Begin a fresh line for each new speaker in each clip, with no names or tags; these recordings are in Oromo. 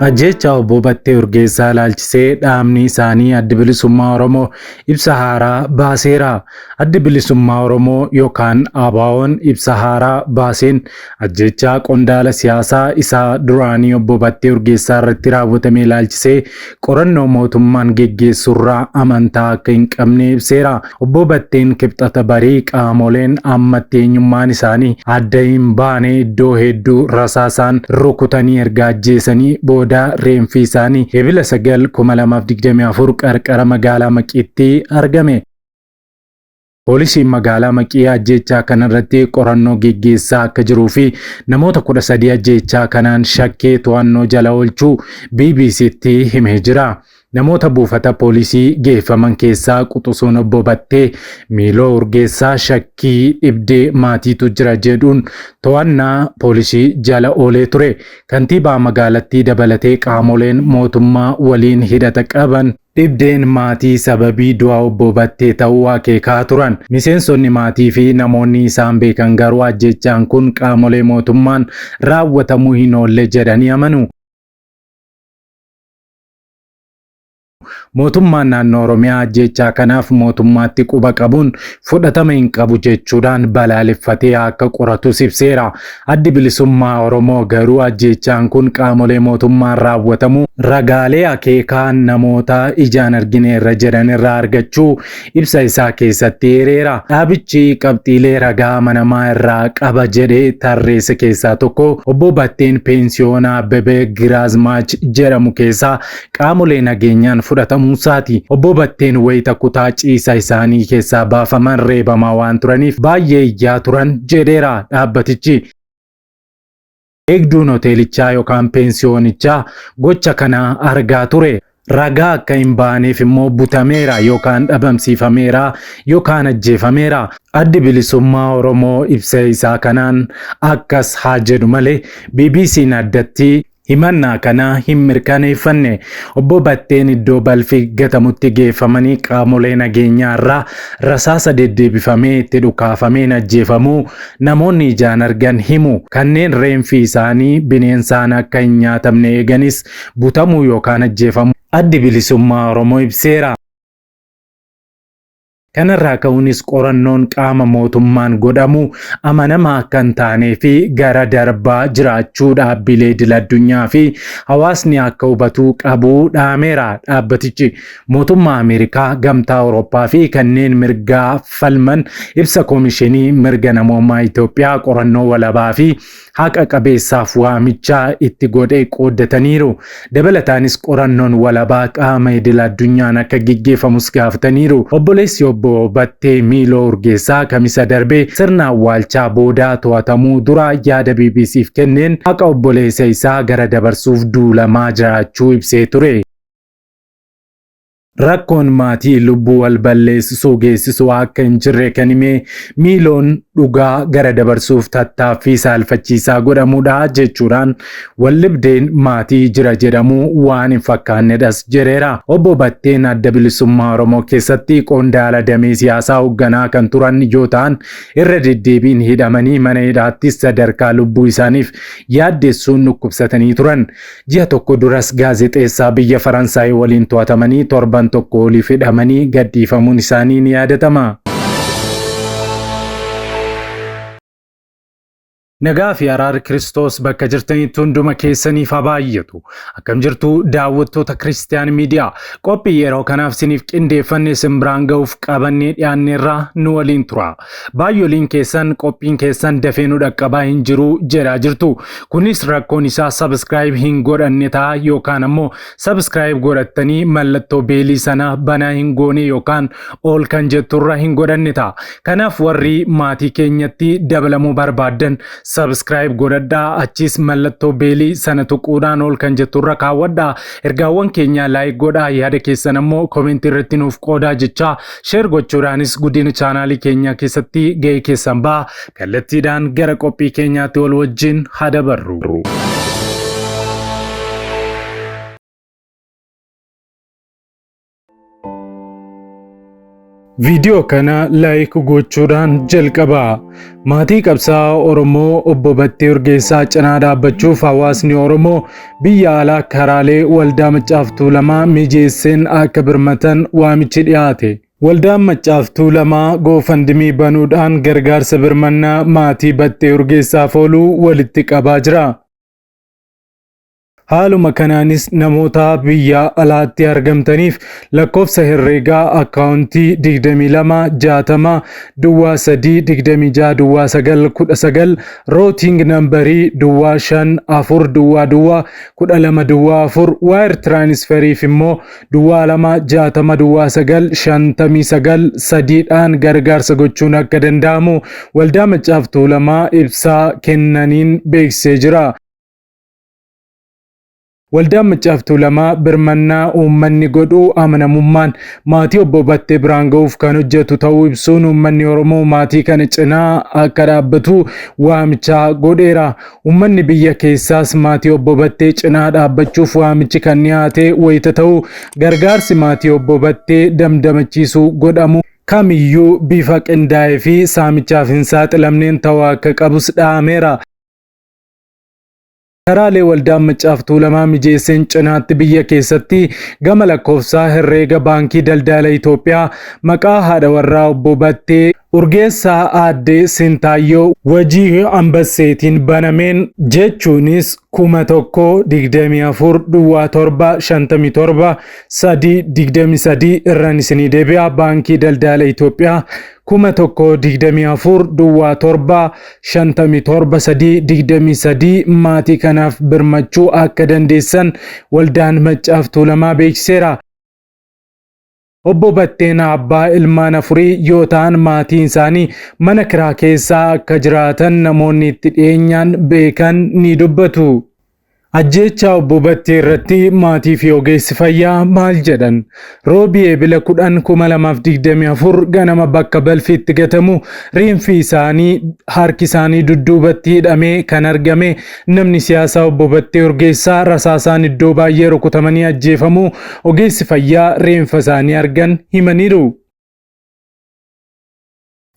Ajjeechaa Obbo Battee Urgeessaa ilaalchisee dhaabni isaanii Addi Bilisummaa Oromoo ibsa haaraa baaseera. Addi Bilisummaa Oromoo yookaan ABO'n ibsa haaraa baaseen ajjeechaa qondaala siyaasaa isaa duraanii Obbo Battee Urgeessaa irratti raawwatame ilaalchisee qorannoo mootummaan geggeessurraa amantaa akka hin qabne ibseera. Obbo Batteen Kibxata barii qaamoleen ammatti eenyummaan isaanii adda hin baane iddoo hedduu rasaasaan rukutanii erga ajjeesanii booda reenfi isaanii Ebila 9, 2024 qarqara magaalaa Maqiitti argame. Poolisiin magaalaa Maqii ajjeechaa kanarratti qorannoo geggeessaa akka jiruu fi namoota 13 ajjeechaa kanaan shakkee to'annoo jala oolchuu BBCtti himee jira. Namoota buufata poolisii geeffaman keessaa quxusuun Obbo Battee Miiloo Urgeessaa shakkii dhibdee maatiitu jira jedhuun to'annaa poolisii jala oolee ture. Kantiibaa magaalattii dabalatee qaamoleen mootummaa waliin hidhata qaban Dhibdeen maatii sababii du'a Obbo Battee ta'uu akeekaa turan. Miseensonni maatii fi namoonni isaan beekan garuu ajjeechaan kun qaamolee mootummaan raawwatamuu hin oolle jedhanii amanu. Mootummaan naannoo Oromiyaa ajjeechaa kanaaf mootummaatti quba qabuun fudhatama hin qabu jechuudhaan balaaleffatee akka qoratus ibseera. Addi Bilisummaa Oromoo garuu ajjeechaan kun qaamolee mootummaan raawwatamuu ragaalee akeekaa namoota ijaan argineerra jedhan irraa argachuu ibsa isaa keessatti eereera. Dhaabichi qabxiilee ragaa amanamaa irraa qaba jedhee tarreesse keessaa tokko Obbo Batteen Peensiyoona Abbebee Giraazmaach jedhamu keessaa qaamolee nageenyaan fudhatamuusaati. Obbo Batteen wayita kutaa ciisa isaanii keessaa baafaman reebamaa waan turaniif baay'ee iyyaa turan jedheera dhaabbatichi. Eegduun hoteelichaa yookaan peensiyoonichaa gocha kana argaa ture. Ragaa akka hin baaneef immoo butameera yookaan dhabamsiifameera yookaan ajjeefameera. Addi Bilisummaa Oromoo ibsa isaa kanaan akkas haa jedhu malee BBC'n addatti Himannaa kana hin mirkaneeffanne. Obbo Batteen iddoo balfi gatamutti geeffamanii qaamolee nageenyaa irraa rasaasa deddeebifamee itti dhukaafameen ajjeefamuu namoonni ijaan argan himu. Kanneen reenfi isaanii bineensaan akka hin nyaatamne eeganis butamuu yookaan ajjeefamuu Addi Bilisummaa Oromoo ibseera. Kanarraa ka'uunis qorannoon qaama mootummaan godhamu amanamaa akka hin taanee fi gara darbaa jiraachuu dhaabbilee idil addunyaa fi hawaasni akka hubatuu qabu dhaameera dhaabbatichi. Mootummaa Ameerikaa, Gamtaa Awurooppaa fi kanneen mirgaa falman ibsa Komishinii Mirga Namoomaa Itoophiyaa qorannoo walabaa fi haqa qabeessaaf waamicha itti godhe qooddataniiru. Dabalataanis qorannoon walabaa qaama idil addunyaan akka geggeeffamus gaafataniiru. Obboleessi obbo Battee Miiloo Urgeessaa Kamisa darbe sirna awwaalchaa booda to'atamuu dura yaada BBCf kenneen haqa obboleessa isaa gara dabarsuuf duulamaa jiraachuu ibsee ture. Rakkoon maatii lubbuu wal balleessisuu geessisu akka hin jirre kan hime Miiloon dhugaa gara dabarsuuf tattaaffii saalfachiisaa godhamudha jechuudhaan waldhibdeen maatii jira jedhamu waan hin fakkaannedhas jedheera. Obbo Batteen Adda Bilisummaa Oromoo keessatti qondaala damee siyaasaa hoogganaa kan turan yoo ta'an irra deddeebiin hidhamanii mana hidhaattis sadarkaa lubbuu isaaniif yaaddessuun dhukkubsatanii turan. Ji'a tokko duras gaazexeessaa biyya Faransaay waliin to'atamanii torban tokko oliif hidhamanii gadhiifamuun isaanii ni yaadatama. Nagaa fi araarri Kiristoos bakka jirtanitti hunduma keessaniif haa baay'atu. Akkam jirtu daawwattoota Kiristiyaan Miidiyaa. Qophii yeroo kanaaf isiniif qindeeffanne isin biraan ga'uuf qabannee dhiyaanneerraa nu waliin tura. Baay'oliin keessan qophiin keessan dafee nu dhaqqabaa hin jiru jedhaa jirtu. Kunis rakkoon isaa subscribe hin godhanne ta'a yookaan ammoo subscribe godhattanii mallattoo beelii sana banaa hin goone yookaan all kan jetturra hin godhanne ta'a. Kanaaf warri maatii keenyatti dabalamuu barbaaddan subscribe godhadhaa achiis mallattoo beelii sana tuquudhaan all kan jetturra kaawwadhaa. Ergaawwan keenyaa like godhaa yaada keessan ammoo komentii irratti nuuf qoodaa jechaa Share gochuudhaanis guddina chaanaalii keenyaa keessatti ga'ee keessan ba'a. Kallattiidhaan gara qophii keenyaatti wal wajjin haa dabarru. Viidiyoo kana like gochuudhaan jalqabaa. Maatii qabsaa'aa Oromoo Obbo Battee Urgeessaa cinaa dhaabbachuuf hawaasni Oromoo biyya alaa karaalee Waldaa Maccaaf Tuulamaa mijeesseen akka birmatan waamichi dhiyaate. Waldaan Maccaaf Tuulamaa GoFundMe banuudhaan gargaarsa birmannaa maatii Battee Urgeessaaf oolu walitti qabaa jira. Haaluma kanaanis namoota biyya alaatti argamtaniif lakkoofsa herreegaa akkaawuntii 22 60 duwwaa 3 26 duwwaa 9 19 routing numberii duwwaa 5 4 duwwaa duwwaa 12 duwwaa 4, wire transferiif immoo duwwaa 2 60 duwwaa 9 59 3dhaan gargaarsa gochuun akka danda'amu Waldaa Maccaaf Tuulamaa ibsaa kennaniin beeksisee jira. Waldaan Maccaaf Tuulamaa birmannaa uummanni godhu amanamummaan maatii Obbo Battee biraan ga'uuf kan hojjetu ta'uu ibsuun uummanni Oromoo maatii kana cinaa akka dhaabbatu waamicha godheera. Uummanni biyya keessaas maatii Obbo Battee cinaa dhaabbachuuf waamichi kan dhiyaate wayita ta'u, gargaarsi maatii Obbo Battee damdamachiisuu godhamu kamiyyuu bifa qindaa'ee fi saamichaaf hin saaxilamneen ta'uu akka qabus dhaameera. Karaalee Waldaan Maccaaf Tuulamaa mijeesseen cinaatti biyya keessatti gama lakkoofsaa herreega Baankii Daldala Itoophiyaa maqaa haadha warraa Obbo Battee Urgeessaa Aadde Sintaayyoo Wajii Ambasseetiin banameen, jechuunis 1000 24 duwwaa 7 57 3 23, irran isinii deebi'a, Baankii Daldala Itoophiyaa 1000 24 duwwaa 7 57 3 23, maatii kanaaf birmachuu akka dandeessan Waldaan Maccaaf Tuulamaa beeksiseera. Obbo Batteen abbaa ilmaan afurii yoo ta'an maatiin isaanii mana kiraa keessaa akka jiraatan namoonni itti dhiyeenyaan beekan ni dubbatu. Ajjeechaa Obbo Battee irratti maatii fi ogeessi fayyaa maal jedhan? Roobii Eebila 10, 2024 ganama bakka balfi itti gatamu reenfi isaanii harki isaanii dudduubatti hidhamee kan argame namni siyaasaa Obbo Battee Urgeessaa rasaasaan iddoo baay'ee rukutamanii ajjeefamuu ogeessi fayyaa reenfa isaanii argan himaniiru.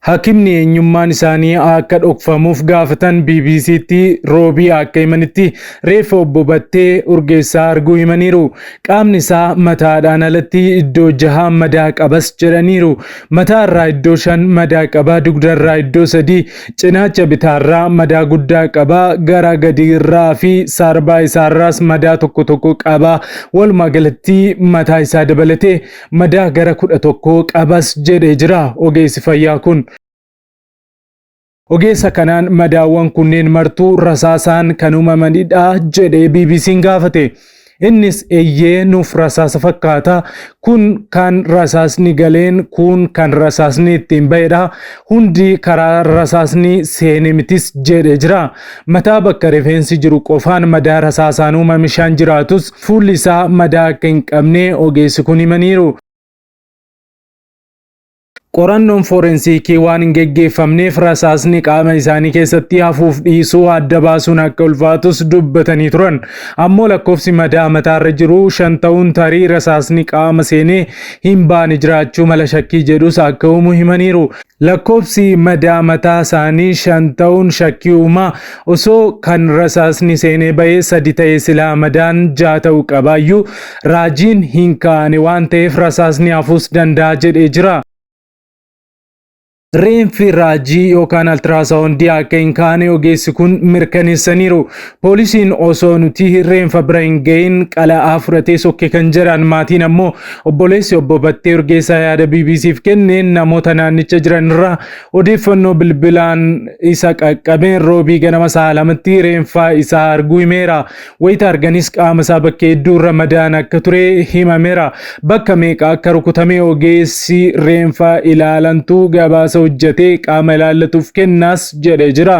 Hakimni eenyummaan isaanii akka dhokfamuuf gaafatan BBCtti Roobii akka himanitti reeffa Obbo Battee Urgeessaa arguu himaniiru. Qaamni isaa mataadhaan alatti iddoo jaha madaa qabas jedhaniiru. Mataarraa iddoo shan madaa qaba, dugdarraa iddoo sadii, cinaacha bitaarraa madaa guddaa qaba, gara gadiirraa fi saarbaa isaarraas madaa tokko tokko qaba. Walumaa galatti mataa isaa dabalatee madaa gara 11 qabas jedhee jira ogeessi fayyaa kun. Ogeessa kanaan madaawwan kunneen martuu rasaasaan kan uumamanidha jedhee BBC'n gaafate. Innis eeyyee, nuuf rasaasa fakkaata. Kun kan rasaasni galeen, kun kan rasaasni ittiin bahedha. Hundi karaa rasaasni seene mitis jedhee jira. Mataa bakka rifeensi jiru qofaan madaa rasaasaan uumame shan jiraatus fuulli isaa madaa akka hin qabne ogeessi kun himaniiru. Qorannoon foorensiikii waan hin geggeeffamneef rasaasni qaama isaanii keessatti hafuuf dhiisuu adda baasuun akka ulfaatus dubbatanii turan. Ammoo lakkoofsi madaa mataarra jiru shan ta'uun tarii rasaasni qaama seenee hin baane jiraachuu mala shakkii jedhus akka uumu himaniiru. Lakkoofsi madaa mataa isaanii shan ta'uun shakkii uuma. Osoo kan rasaasni seenee bahee sadi ta'e silaa madaan jaha ta'uu qabaayyuu, raajiin hin kaane waan ta'eef rasaasni hafuus danda'a jedhee jira. Reenfi raajii yookaan altiraasaawundii akka hin kaane ogeessi kun mirkaneessaniiru. Poolisiin osoo nuti reenfa bira hin gahin qala'aa fudhatee sokke kan jedhan maatiin ammoo obboleessi Obbo Battee Urgeessaa yaada BBCf kenneen namoota naannicha jiran irraa odeeffannoo bilbilaan isa qaqqabeen Roobii ganama sa'a 2tti reenfa isaa arguu himeera. Wayita arganis qaama isaa bakka hedduu irra madaan akka ture himameera. Bakka meeqa akka rukutame ogeessi reenfa ilaalantu gabaasa hojjetee qaama ilaallatuuf kennaas jedhee jira.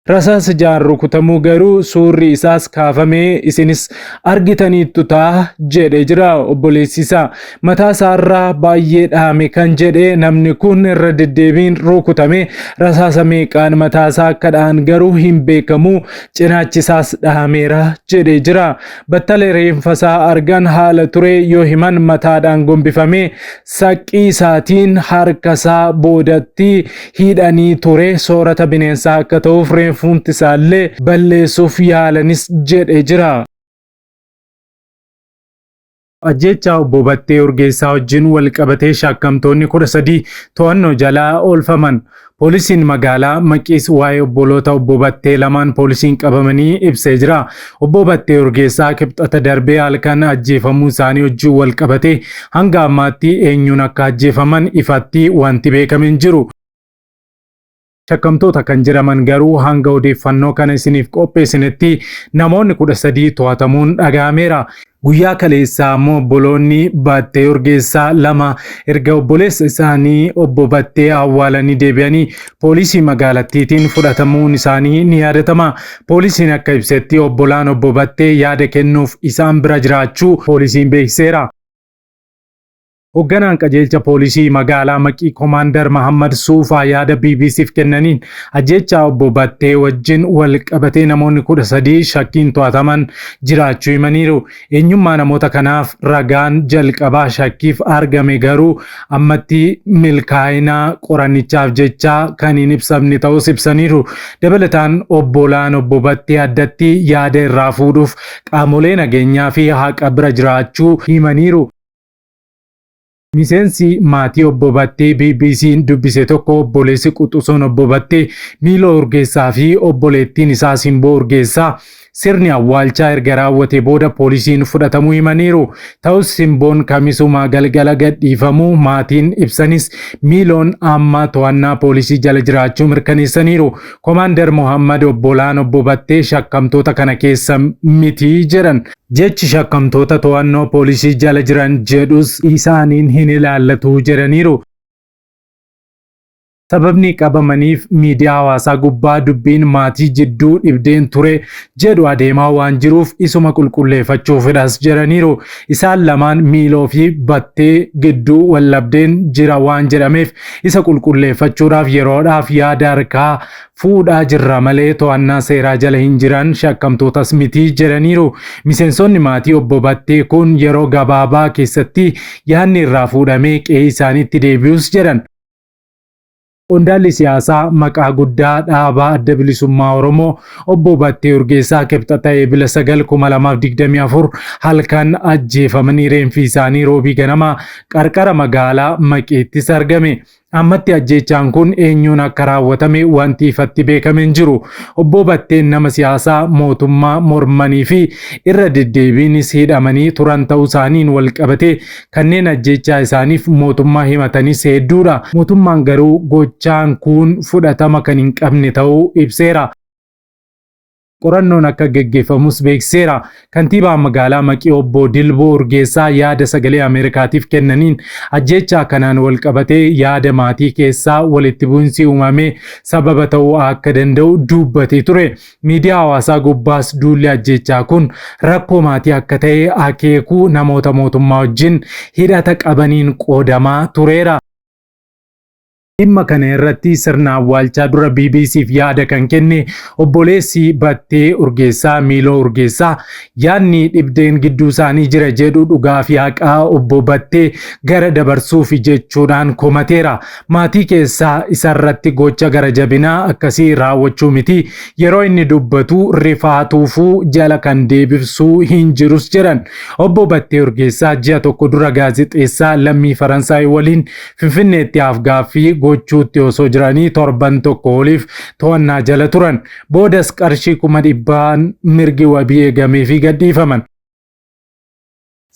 Rasaasa ja'aan rukutamuu garuu suurri isaas kaafamee isinis argitaniittu ta'a jedhee jira obboleessi isaa. Mataa isaarraa baay'ee dhahame kan jedhe namni kun irra deddeebiin rukutame rasaasa meeqaan mataa isaa akka dhahan garuu hin beekamu cinaachi isaas dhahameera jedhee jira. Battala reenfa isaa argan haala ture yoo himan mataadhaan gombifamee saqqii isaatiin harka isaa boodatti hidhanii ture soorata bineensaa akka ta'uuf reenfumti isaallee balleessuuf yaalanis jedhe jira. Ajjeechaa Obbo Battee Urgeessaa wajjin wal qabatee shakkamtoonni 13 to'annoo jala oolfaman. Poolisiin magaalaa Maqiis waa'ee obboloota Obbo Battee lamaan poolisiin qabamanii ibsee jira. Obbo Battee Urgeessaa Kibxata darbee halkan ajjeefamuu isaanii wajjin wal qabatee hanga ammaatti eenyuun akka ajjeefaman ifatti wanti beekame hin jiru. Shakkamtoota kan jedhaman garuu hanga odeeffannoo kana isiniif qopheessinetti namoonni 13 to'atamuun dhaga'ameera. Guyyaa kaleessaa ammoo obboloonni Battee Urgeessaa lama erga obboleessa isaanii obbo Battee awwaalanii deebi'anii poolisii magaalattiitiin fudhatamuun isaanii ni yaadatama. Poolisiin akka ibsetti obbolaan obbo Battee yaada kennuuf isaan bira jiraachuu poolisiin beeksiseera. Hogganaan qajeelcha poolisii magaalaa Maqii Komaandar Mahammad Suufaa yaada BBCf kennaniin ajjeechaa obbo Battee wajjin wal qabatee namoonni 13 shakkiin to'ataman jiraachuu himaniiru. Eenyummaa namoota kanaaf ragaan jalqabaa shakkiif argame garuu ammatti milkaa'ina qorannichaaf jecha kan hin ibsamne ta'us ibsaniiru. Dabalataan obbolaan obbo Battee addatti yaada irraa fuudhuuf qaamolee nageenyaa fi haqa bira jiraachuu himaniiru. Miseensi maatii Obbo Battee BBC'n dubbise tokko obboleessi quxusuun Obbo Battee Miiloo Urgeessaa fi obboleettiin isaa Simboo Urgeessaa sirni awwaalchaa erga raawwatee booda poolisiin fudhatamuu himaniiru. Ta'us Simboon Kamisuma galgala gadhiifamuu maatiin ibsanis Miiloon amma to'annaa poolisii jala jiraachuu mirkaneessaniiru. Komaandar Mohaammad obbolaan Obbo Battee shakkamtoota kana keessa miti jedhan. Jechi shakkamtoota to'annoo poolisii jala jiran jedhus isaaniin hin ilaallatu jedhaniiru. Sababni qabamaniif miidiyaa hawaasaa gubbaa dubbiin maatii jidduu dhibdeen ture jedhu adeemaa waan jiruuf isuma qulqulleeffachuufidhas jedhaniiru. Isaan lamaan Miiloo fi Battee gidduu waldhabdeen jira waan jedhameef isa qulqulleeffachuudhaaf yeroodhaaf yaada harkaa fuudhaa jirra malee to'annaa seeraa jala hin jiran shakkamtootas miti jedhaniiru. Miseensonni maatii obbo Battee kun yeroo gabaabaa keessatti yaadni irraa fuudhamee qe'ee isaaniitti deebi'us jedhan. Qondaalli siyaasaa maqaa guddaa dhaabaa Adda Bilisummaa Oromoo obbo Battee Urgeessaa Kibxata Eebila 9, 2024 halkan ajjeefamanii reenfi isaanii Roobii ganama qarqara magaalaa Maqiittis argame. Ammatti ajjeechaan kun eenyuun akka raawwatame wanti ifatti beekame hin jiru. Obboo Batteen nama siyaasaa mootummaa mormanii fi irra deddeebiinis hidhamanii turan ta'uu isaaniin walqabatee kanneen ajjeechaa isaaniif mootummaa himatanis hedduudha. Mootummaan garuu gochaan kuun fudhatama kan hin qabne ta'uu ibseera. Qorannoon akka geggeeffamus beeksiseera. Kantiibaan magaalaa Maqii Obbo Dilboo Urgeessaa yaada Sagalee Ameerikaatiif kennaniin ajjeechaa kanaan walqabatee yaada maatii keessaa walitti bu'insi uumamee sababa ta'uu akka danda'u duubbatee ture. Miidiyaa hawaasaa gubbaas duulli ajjeechaa kun rakkoo maatii akka ta'e akeeku namoota mootummaa wajjin hidhata qabaniin qoodamaa tureera. Dhimma kana irratti sirna awwaalchaa dura BBCf yaada kan kenne obboleessi Battee Urgeessaa Miiloo Urgeessaa yaadni dhibdeen gidduu isaanii jira jedhu dhugaa fi haqaa obbo Battee gara dabarsuufi jechuudhaan komateera. Maatii keessaa isarratti gocha gara jabinaa akkasii raawwachuu miti yeroo inni dubbatu rifaatuufuu jala kan deebifsuu hin jirus jedhan. Obbo Battee Urgeessaa ji'a tokko dura gaazexeessaa lammii Faransaay waliin Finfinneetti af-gaaffii gochuutti osoo jiranii torban tokko oliif to'annaa jala turan. Boodas qarshii 100,000n mirgi wabii eegameefii gadhiifaman.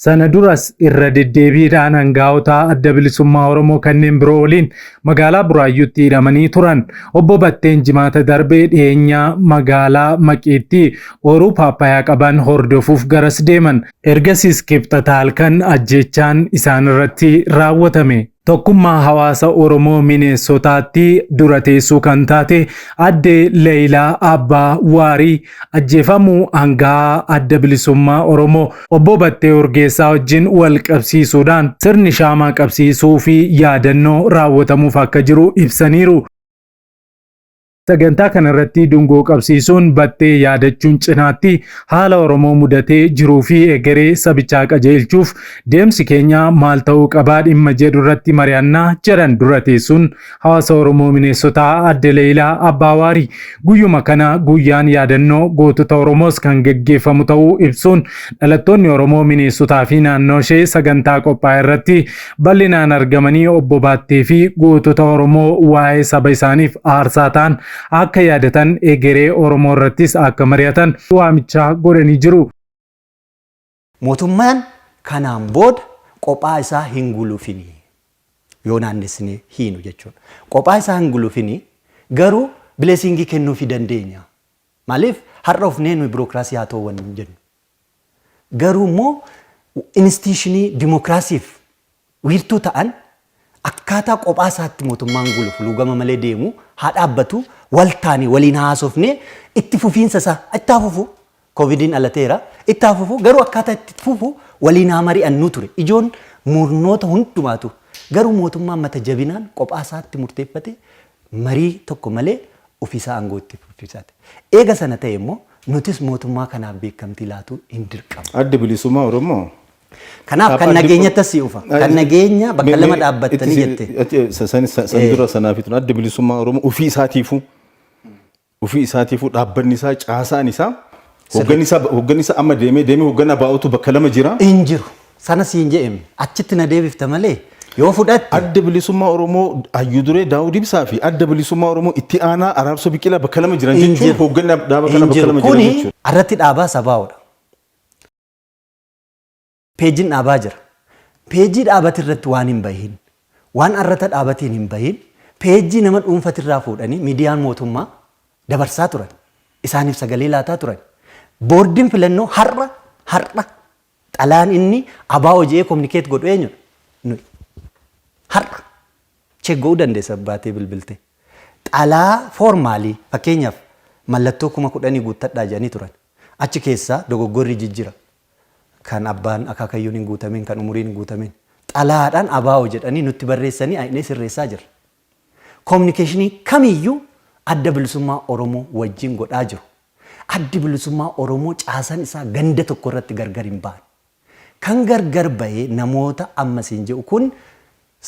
Sana duras irra deddeebiidhaan angaa'ota Adda Bilisummaa Oromoo kanneen biroo waliin magaalaa Buraayyuutti hidhamanii turan. Obbo Batteen Jimaata darbe dhiyeenya magaalaa Maqiitti ooruu paappayaa qaban hordofuuf garas deeman. Ergasiis Kibxata halkan ajjeechaan isaanirratti raawwatame. Tokkummaa Hawaasa Oromoo Mineesotaatti dura teessuu kan taate Adde Leeyilaa Abbaa Waarii ajjeefamuu aanga'aa Adda Bilisummaa Oromoo Obbo Battee Urgeessaa wajjin wal qabsiisuudhaan sirni shaamaa qabsiisuu fi yaadannoo raawwatamuuf akka jiru ibsaniiru. Sagantaa kanarratti dungoo qabsiisuun Battee yaadachuun cinaatti haala Oromoo mudatee jiruu fi egeree sabichaa qajeelchuuf deemsi keenya maal ta'uu qabaa dhimma jedhu irratti mari'annaa jedhan dura teessuun hawaasa Oromoo Mineessotaa Adde Leeyilaa Abbaawaarii. Guyyuma kana guyyaan yaadannoo gootota Oromoos kan gaggeeffamu ta'uu ibsuun dhalattoonni Oromoo Mineessotaa fi naannoo ishee sagantaa qophaa'e irratti bal'inaan argamanii Obbo Baattee fi gootota Oromoo waa'ee saba isaaniif aarsaa ta'an akka yaadatan egeree Oromoo irrattis akka mari'atan waamicha godhanii jiru.
Mootummaan kanaan booda qophaa isaa hin gulufini. Yoo naannessinee hiinu jechuudha. Qophaa isaa hin gulufini garuu blessing kennuufii dandeenya. Maaliif har'a ufnee nuyi birookiraasii haa toowwannu hin jennu. Garuu immoo institution dimokiraasiif wiirtuu ta'an akkaataa qophaa isaatti mootummaan gulufu luugama malee deemu haa dhaabbatu, wal taane waliin haasofnee itti fufiinsa isaa itti haa fufu. Koovidiin dhalateera, itti haa fufu, garuu akkaataa itti fufu waliin haa mari'annuu ture. Ijoon murnoota hundumaatu garuu mootummaan mata jabinaan qophaa isaatti murteeffate marii tokko malee ofiisaa aangoo itti fufisaate. Eega sana ta'e immoo nutis mootummaa kanaaf beekamtii laatuu hin dirqamnu.
Addi Bilisummaa Oromoo
Kanaaf kan nageenya si ufa. Kan nageenya bakka lama dhaabbattanii jette.
San dura sanaafitu Addi Bilisummaa Oromoo ofii isaatiifuu dhaabbanni isaa, caasaan isaa, hoogganni isaa amma deemee deemee hoogganaa baa'utu bakka lama jira.
Hin jiru. Sana siin je'em achitti na deebifta malee yoo fudhatte.
Adda Bilisummaa Oromoo Hayyuu Duree Daawud Ibsaa fi Adda Bilisummaa Oromoo itti aanaa Araarsoo Biqilaa bakka lama jiran jechuun hoogganni dhaaba kana bakka lama jiran
Kuni
jechuudha.
Irratti dhaabaa sabaa'oodha. Peejiin dhaabaa jira. Peejii dhaabati irratti waan hin bahin, waan arrata dhaabatiin hin bahin, peejii nama dhuunfatirraa fuudhanii miidiyaan mootummaa dabarsaa turan. Isaaniif sagalee laataa turan. Boordiin filannoo har'a xalayaan inni ABO je'ee communicate godhu eenyudha? Nuyi. Har'a. Check godhuu dandeessa baatee bilbilte. Xalaa formal fakkeenyaaf mallattoo 10,000 guuttadhaa jedhanii turan. Achi keessaa dogoggorri jijjira. Kan abbaan akaakayyuun hin guutamin, kan umuriin hin guutamin. Xalayaadhaan ABO jedhanii nutti barreessanii aynee sirreessaa jirra. Communication kamiyyuu Adda Bilisummaa Oromoo wajjin godhaa jiru. Addi Bilisummaa Oromoo caasan isaa ganda tokko irratti gargar hin baane. Kan gargar bahee namoota amma siin jedhu kun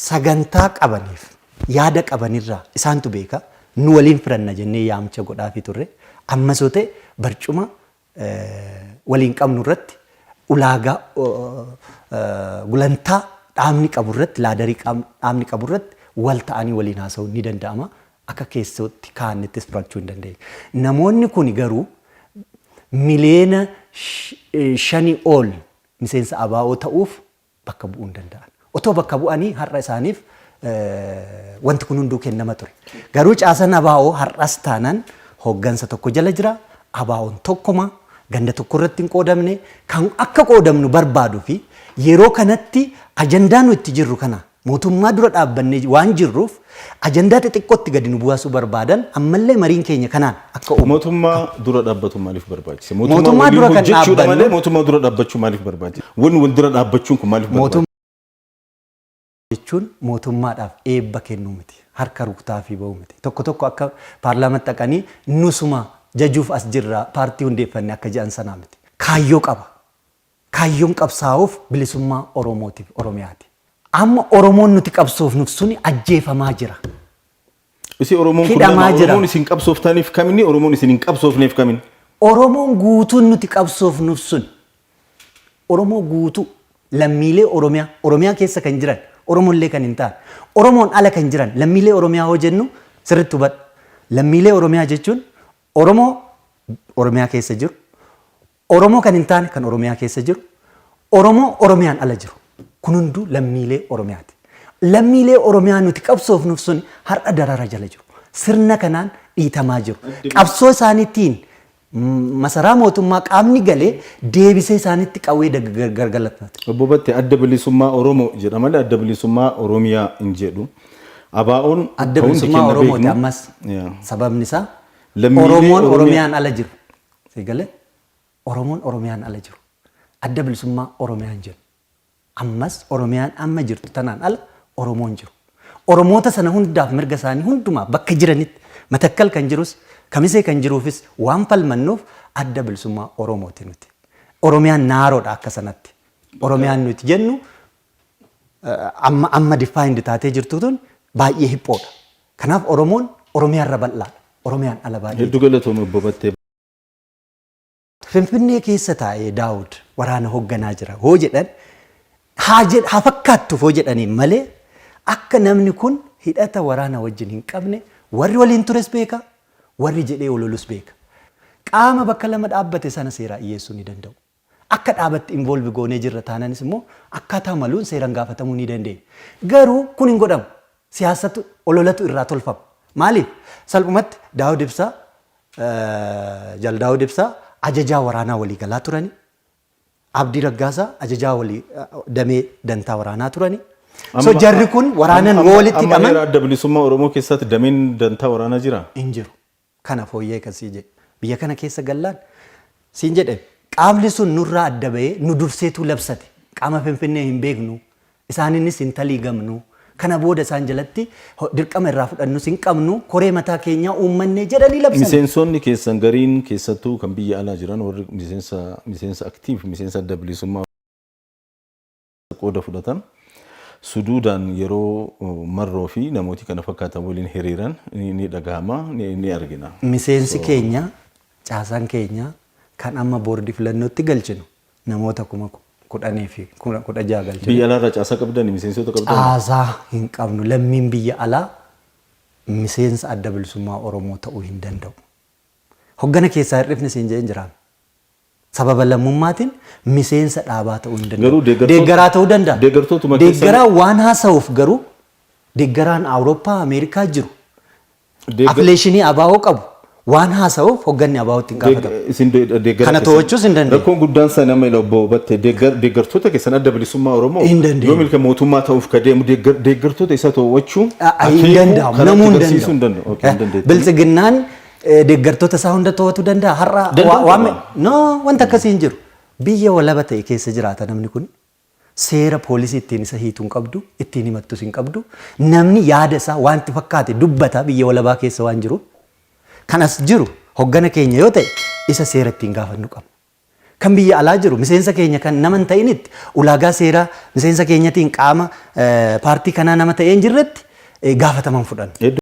sagantaa qabaniif yaada qabanirraa isaantu beeka, nu waliin firanna jennee yaamcha godhaafii turre. Ammas yoo ta'e barcuma waliin qabnu irratti, ulaagaa gulantaa dhaabni qabu irratti, ladder dhaabni qabu irratti wal ta'anii waliin haasa'uun ni danda'ama. Akka keessootti kaa'annettis furachuu hin dandeenya. Namoonni kun garuu 5 miliyoona ol miseensa ABO ta'uuf bakka bu'uu hin danda'an. Otoo bakka bu'anii har'a isaaniif wanti kun hunduu kennama ture. Garuu caasan ABO har'as taanaan hooggansa tokko jala jira. ABO'n tokkuma, ganda tokko irratti hin qoodamne, kan akka qoodamnu barbaaduu fi yeroo kanatti ajandaa nu itti jirru kana mootummaa dura dhaabbannee waan jirruuf ajandaa xixiqqootti gadi nu buusuu barbaadan ammallee mariin keenya kanaan akka uumu.
Mootummaa dura dhaabbatu maaliif barbaachise?
Mootummaa dura kan
hojjechuudha
dhaabbannu-
malee mootummaa dura dhaabbachuu maaliif barbaachise? Wanni wal dura dhaabbachuun kun maaliif barbaachise?
Mootummaa jechuun mootummaadhaaf eebba kennuu miti. Harka rukutaa fi ba'uu miti. Tokko tokko akka paarlaamaatti dhaqanii nusuma jajuuf as jirra, paartii hundeeffanne akka jedhan sanaa miti. Kaayyoo qaba. Kaayyoon qabsaa'uuf bilisummaa Oromootiif Oromiyaati. Amma Oromoon nuti qabsoofnuuf suni ajjeefamaa jira.
Isi Oromoon kun
Hidhamaa
lama
jira.
Oromoon isin qabsooftaniif kaminni, Oromoon isin hin qabsoofneef kamin?
Oromoon guutuun nuti qabsoofnuuf sun Oromoo guutuu, lammiilee Oromiyaa, Oromiyaa keessa kan jiran, Oromollee kan hin taane, Oromoon ala kan jiran, lammiilee Oromiyaa hoo jennu sirriitti hubadhu. Lammiilee Oromiyaa jechuun Oromoo Oromiyaa keessa jiru, Oromoo kan hin taane kan Oromiyaa keessa jiru, Oromoo Oromiyaan ala jiru. Kun hunduu lammiilee Oromiyaati. Lammiilee Oromiyaa nuti qabsoofnuuf sun har'a darara jala jiru. Sirna kanaan dhiitamaa jiru. Qabsoo isaaniitiin Masaraa mootummaa qaamni galee deebisee isaanitti qawwee gargalfate.
Obbo Battee, Adda Bilisummaa Oromoo jedha malee Adda Bilisummaa Oromiyaa hin jedhu. ABO'n
Adda
hundi
Bilisummaa
keenya
Oromooti
beeknu.
ammas. Sababni isaa
Lammiilee
Oromoon
Oromiyaa-
Oromiyaan ala jiru. Sigalee Oromoon Oromiyaan ala jiru. Adda Bilisummaa Oromiyaan jiru. Ammas Oromiyaan amma jirtu tanaan ala Oromoon jiru. Oromoota sana hundaaf mirga isaanii hundumaa bakka jiranitti, Matakkal kan jirus, Kamisee kan jiruufis waan falmannuuf Adda Bilisummaa Oromooti nuti. Oromiyaan naaroodha akka sanatti. Oromiyaan nuti jennu amma defined taatee jirtu tun baay'ee hiphoodha. Kanaaf Oromoon Oromiyaarra bal'aadha. Oromiyaan ala baay'ee.
Hedduu galatoome, Obbo Battee.
Finfinnee keessa taa'ee Daawud waraana hoogganaa jira hoo jedhan, haa fakkaattuuf hoo jedhaniin malee, akka namni kun hidhata waraana wajjin hin qabne warri waliin tures beeka, warri jedhee ololus beeka. Qaama bakka lama dhaabbate sana seeraa dhiyeessuu ni danda'u. Akka dhaabatti involve goonee jirra taananis immoo akkaataa maluun seeraan gaafatamuu ni dandeenya. Garuu kun hin godhamu. Siyaasatu ololatu irraa tolfama. Maaliif? Salphumatti Daawud Ibsaa, Jal Daawud Ibsaa ajajaa waraanaa waliigalaa turani. Abdii Raggaasaa ajajaa walii damee dantaa waraanaa turani. So jarri kun waraanan yoo walitti
Amma
hidhaman
heera Adda Bilisummaa Oromoo keessatti dameen dantaa waraanaa jira.
Hin jiru. Kana fooyyee kasii jedhe. Biyya kana keessa gallaan siin jedhe, qaamni sun nurraa adda bahee nu durseetu labsate. Qaama Finfinnee hin beeknu. Isaaniinis hin taliigamnu. Kana booda isaan jalatti dirqama irraa fudhannus hin qabnu. Koree mataa keenyaa uummannee jedhanii labsan.
Miseensonni keessan gariin, keessattuu kan biyya alaa jiran, warri miseensa active, miseensa Adda Bilisummaa qooda fudhatan, suduudaan yeroo Marroo fi namooti kana fakkaatan waliin hiriiran ni dhagahama, ni argina.
Miseensi keenya, caasaan keenya kan amma boordii filannootti galchinu namoota 10,016 galchinu.
Biyya alaarraa caasaa qabdani, miseensota qabdani?
Caasaa hin qabnu. Lammiin biyya alaa miseensa Adda Bilisummaa Oromoo ta'uu hin danda'u. Hoggana keessaa hir'ifni siin jedheen jiraame. Sababa lammummaatiin miseensa dhaabaa ta'uu hin danda'u.
Garuu
Deeggaraa ta'uu danda'a.
deeggartootuma keessan-
Deeggaraa waan haasa'uuf garuu deeggaraan Awurooppaa, Ameerikaa jiru affiliation ABO qabu waan haasa'uuf hogganni ABO ittiin gaafatamu.
Isin deeggara
Kana
keessan-
to'achuus hin dandeenye.
Rakkoon guddaan sana nama ila, Obbo Battee, deeggartoota keessan, Adda Bilisummaa Oromoo
Hin dandeenye.
yoo milka mootummaa ta'uuf ka deemu deeggartoota isaa to'achuu
Hin danda'amu.
karaa
Namuu hin
agarsiisuu hin
danda'u.
danda'u. Okay, hin dandeettu.
Biltsiginnaan deeggartoota isaa hunda to'atuu danda'a. Har'a
Danda'u
waan
qaba.
No, wanta akkasii hin jiru. Biyya walaba ta'e keessa jiraata namni kun. Seera poolisii ittiin isa hiituu hin qabdu, ittiin himattus hin qabdu. Namni yaada isaa wanti fakkaate dubbata biyya walabaa keessa waan jiruuf. Kan as jiru hoggana keenya yoo ta'e isa seera ittiin gaafannu qabna. Kan biyya alaa jiru miseensa keenya kan nama hin ta'initti, ulaagaa seeraa miseensa keenyatiin qaama paartii kanaa nama ta'ee hin jirretti gaafataman fudhanna.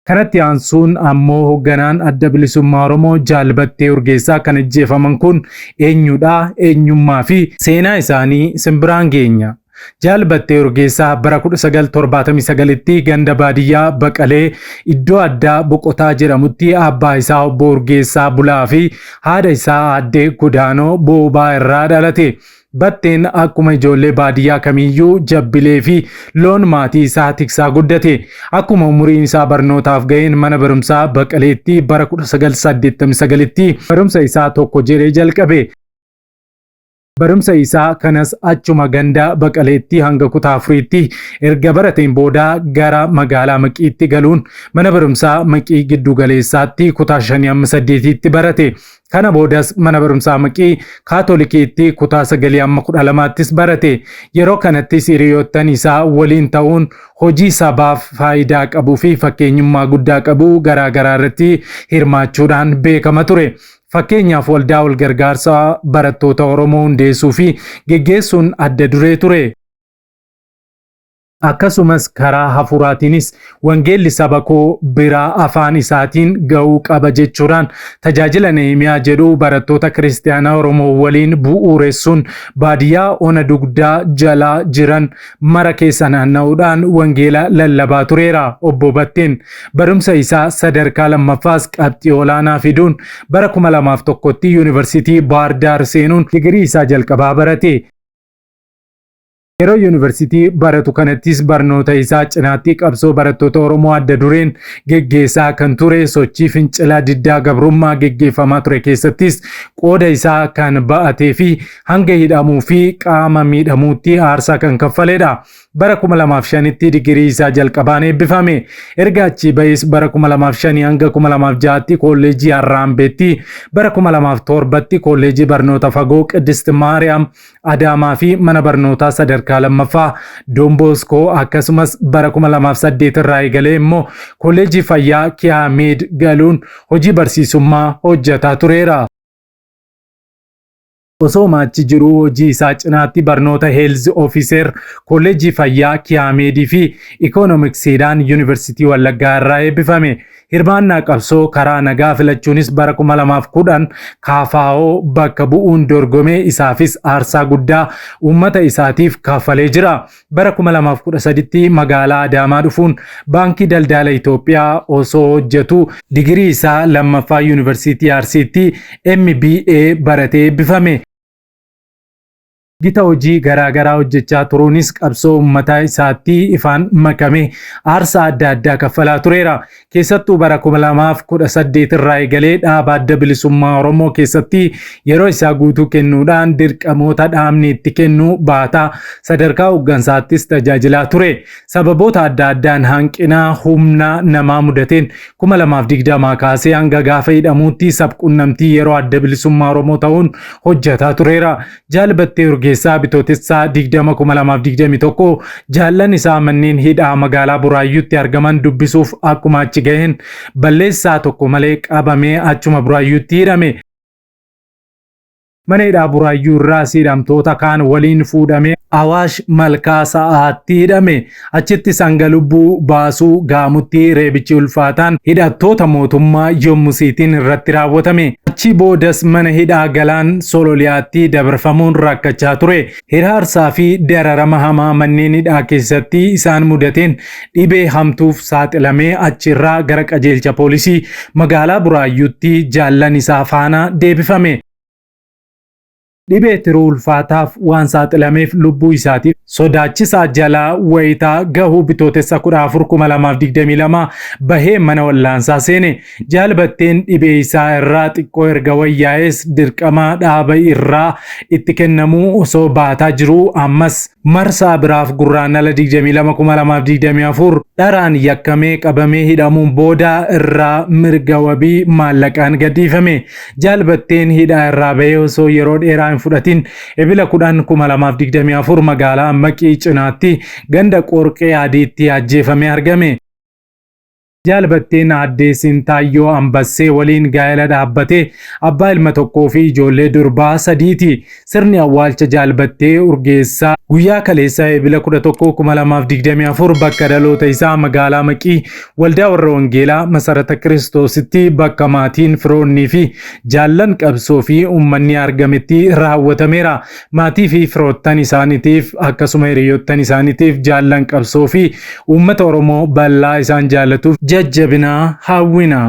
Kanatti aansuun ammoo hoogganaan Adda Bilisummaa Oromoo Jaal Battee Urgeessaa kan ajjeefaman kun eenyudha? Eenyummaa fi seenaa isaanii simbiraan geenya. Jaal Battee Urgeessaa bara 1979tti ganda baadiyyaa Baqalee iddoo addaa Boqotaa jedhamutti abbaa isaa Obbo Urgeessaa Bulaa fi haadha isaa Aadde Godaanoo Boobaa irraa dhalate. Batteen akkuma ijoollee baadiyyaa kamiyyuu jabbilee fi loon maatii isaa tiksaa guddate. Akkuma umuriin isaa barnootaaf ga'een mana barumsaa Baqaleetti bara 1989tti barumsa isaa tokko jedhee jalqabe. Barumsa isaa kanas achuma ganda Baqaleetti hanga kutaa afuriitti erga barateen booda gara magaalaa Maqiitti galuun mana barumsaa Maqii giddu galeessaatti kutaa 5 hamma 8tti barate. Kana boodas mana barumsaa Maqii Kaatolikiitti kutaa 9 hamma 12ttis barate. Yeroo kanattis hiriyoottan isaa waliin ta'uun hojii sabaaf faayidaa qabuu fi fakkeenyummaa guddaa qabu garaa garaa irratti hirmaachuudhaan beekama ture. Fakkeenyaaf, waldaa wal gargaarsa barattoota Oromoo hundeessuu fi geggeessuun adda duree ture. Akkasumas karaa hafuuraatiinis wangeelli saba koo biraa afaan isaatiin ga'uu qaba jechuudhaan tajaajila Nehemiyaa jedhu barattoota kiristaanaa Oromoo waliin bu'uuressuun baadiyyaa ona dugdaa jalaa jiran mara keessa naanna'uudhaan wangeela lallabaa tureera. Obbo Batteen barumsa isaa sadarkaa lammaffaas qabxii olaanaa fiduun bara 2001tti Yuunivarsiitii Baahir Daar seenuun digirii isaa jalqabaa barate. Yeroo yuunivarsiitii baratu kanattis barnoota isaa cinaatti qabsoo barattoota Oromoo adda dureen geggeessaa kan ture, sochii fincila diddaa gabrummaa geggeeffamaa ture keessattis qooda isaa kan ba'atee fi hanga hidhamuu fi qaama miidhamuutti aarsaa kan kaffaledha. Bara 2005tti digirii isaa jalqabaan eebbifame. Erga achii ba'ees bara 2005 hanga 2006tti Kolleejjii Harraambeetti, bara 2007tti Kolleejjii Barnoota Fagoo Qiddist Maariyaam Adaamaa fi mana barnootaa sadarkaa lammaffaa Doon Booskoo, akkasumas bara 2008 irraa eegalee immoo Kolleejjii Fayyaa Kiyaameed galuun hojii barsiisummaa hojjetaa tureera. Osooma achi jiruu hojii isaa cinaatti barnoota Health Officer Kolleejjii Fayyaa Kiyaameedii fi Ikoonomiksiidhaan Yuunivarsiitii Wallaggaa irraa eebbifame. Hirmaannaa qabsoo karaa nagaa filachuunis bara 2010 KFO bakka bu'uun dorgomee isaafis aarsaa guddaa uummata isaatiif kaffalee jira. Bara 2013tti magaalaa Adaamaa dhufuun Baankii Daldala Itoophiyaa osoo hojjetu digirii isaa lammaffaa Yuunivarsiitii Arsiitti MBA baratee eebbifame. Gita hojii garaa garaa hojjechaa turuunis qabsoo uummataa isaatti ifaan makamee aarsaa adda addaa kaffalaa tureera. Keessattuu bara 2018 irraa eegalee dhaaba Adda Bilisummaa Oromoo keessatti yeroo isaa guutuu kennuudhaan dirqamoota dhaabni itti kennu baataa sadarkaa hooggansaattis tajaajilaa ture. Sababoota adda addaan hanqina humna namaa mudateen 2020 kaasee hanga gaafa hidhamuutti sabqunnamtii yeroo Adda Bilisummaa Oromoo ta'uun hojjetaa tureera. Jaal Battee Urgeessaa Bitootessaa 20,2021 jaallan isaa manneen hidhaa magaalaa Buraayyuutti argaman dubbisuuf akkuma achi gaheen balleessaa tokko malee qabamee achuma Buraayyuutti hidhame. Mana hidhaa Buraayyuu irraas hidhamtoota kaan waliin fuudhamee Awaash Malkaa Sa'aatti hidhame. Achittis hanga lubbuu baasuu ga'amutti reebichi ulfaataan hidhattoota mootummaa yommusiitiin irratti raawwatame. Achii boodas mana hidhaa Galaan Sololiyaatti dabarfamuun rakkachaa ture. Hiraarsaa fi dararama hamaa manneen hidhaa keessatti isaan mudateen dhibee hamtuuf saaxilamee achirraa gara qajeelcha poolisii magaalaa Buraayyuutti jaallan isaa faana deebifame. Dhibee tiruu ulfaataaf waan saaxilameef lubbuu isaatiif sodaachisaa jalaa wayitaa gahuu Bitootessa 14,2022 bahee mana wallaansaa seene. Jaal Batteen dhibee isaa irraa xiqqoo erga wayyaa'ees dirqama dhaaba irraa itti kennamuu osoo baataa jiruu ammas marsaa biraaf Gurraandhala 22,2024 dharaan yakkamee qabamee hidhamuun booda irraa mirga wabii maallaqaan gadhiifame. Jaal Batteen hidhaa irraa bahee osoo yeroo dheeraa hin fudhatin Ebila 10,2024 magaalaa Maqii cinaatti ganda Qorqee Adiitti ajjeefamee argame. Jaal Batteen Aaddee Sintaayyoo Ambassee waliin gaa'ela dhaabbatee abbaa ilma tokkoo fi ijoollee durbaa sadiiti. Sirni awwaalcha Jaal Battee Urgeessaa guyyaa kaleessaa Ebila 11,2024 bakka dhaloota isaa magaalaa Maqii Waldaa Warra Wangeelaa Masarata Kiristoositti bakka maatiin, firoonnii fi jaallan qabsoo fi uummanni argametti raawwatameera. Maatii fi firoottan isaaniitiif akkasuma hiriyoottan isaaniitiif, jaallan qabsoo fi uummata Oromoo bal'aa isaan jaallatuuf jajjabina hawwina.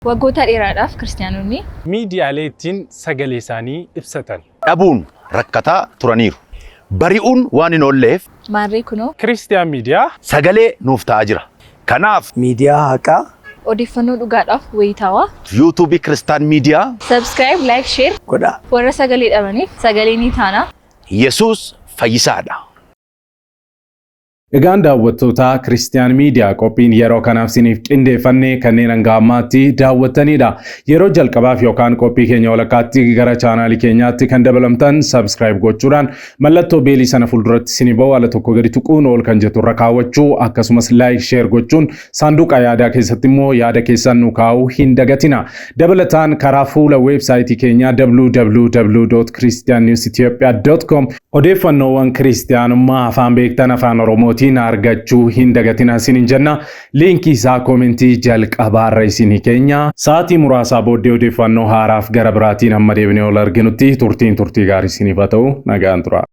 Waggoota dheeraadhaaf Kiristiyaanonni.
Miidiyaalee ittiin sagalee isaanii ibsatan.
dhabuun rakkataa turaniiru. Bari'uun waan hin oolleef.
Maarree kunoo.
Kiristiyaan Miidiyaa.
Sagalee nuuf ta'aa jira. Kanaaf.
Miidiyaa haqaa.
Odeeffannoo dhugaadhaaf wayitaawaa.
Yuutuubii Kiristaan Miidiyaa.
Subscribe, like, share.
Godhaa.
Warra sagalee dhabaniif sagalee ni taana.
Yesuus fayyisaadha.
Egaan daawwattoota Kiristiyaan Miidiyaa qophiin yeroo kanaaf siniif qindeeffanne kanneen hanga ammaatti daawwattanidha. Yeroo jalqabaaf yookaan qophii keenya walakkaatti gara chaanaalii keenyaatti kan dabalamtan subscribe gochuudhaan mallattoo beelii sana fuulduratti isinii ba'u ala tokko gadi tuquun ol kan jettu irra kaawwachuu akkasumas like share gochuun saanduqa yaadaa keessatti immoo yaada keessan nu kaa'uu hin dagatina. Dabalataan karaa fuula weebsaayitii keenyaa www.christiannewsethiopia.com odeeffannoowwan kiristiyaanummaa afaan beektan afaan Oromootiin argachuu hin dagatina isiniin jenna. Liinkii isaa koomentii jalqabaarra isinii keenya. Sa'aatii muraasaa booddee odeeffannoo haaraaf gara biraatiin hamma deebinee ol arginutti turtiin turtii gaarii isiniif haa ta'u. Nagaan tura.